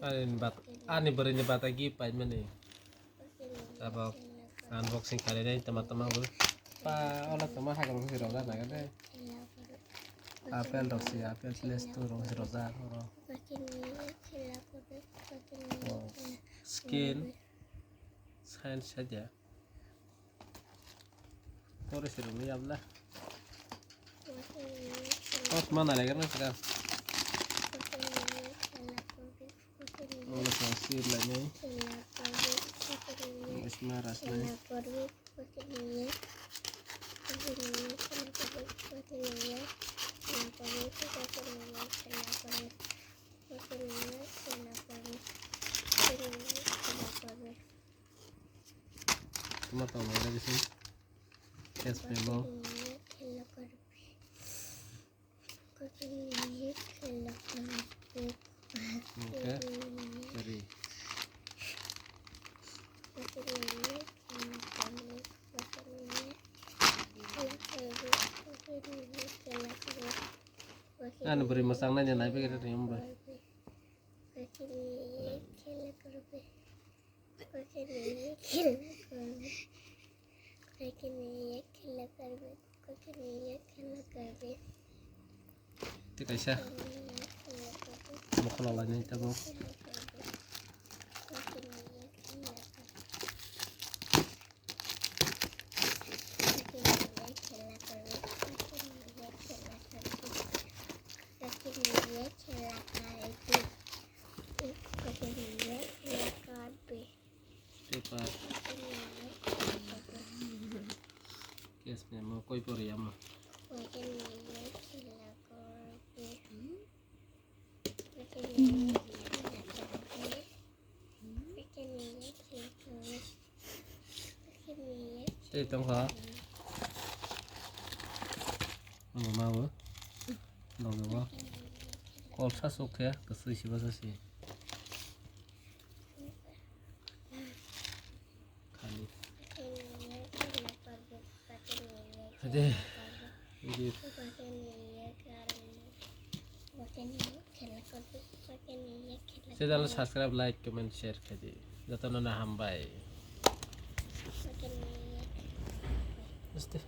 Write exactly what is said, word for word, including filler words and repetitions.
Ani bat, ani bwrwini bata gift paimani. Tabok unboxing khainai tama tama bo. Pa, ola tama hagra se rojak naga de. Apple rok se, Apple Play Store rok se rojak oro. Oh, skin. Science saja. Pore se rumi abla. Kot mana legar na saka. Ola sa sir lagi. Isma rasna. Tuma tong nai lagi sih. Yes, memo. Okay. Sorry. Ano beri masang nanya nai pikir ni umbai. Tei kaisa mokholok lainai tabuk. Paper. Yes, ma'am. Koi pori amo. Tei tongkha. Amo mawo. Nokjabo. Kol sa sukhe, kwswi siba sa si. Khali. Hade. Hade. Channel subscribe, like, comment, share khaidi. Jotono no hambai. Este.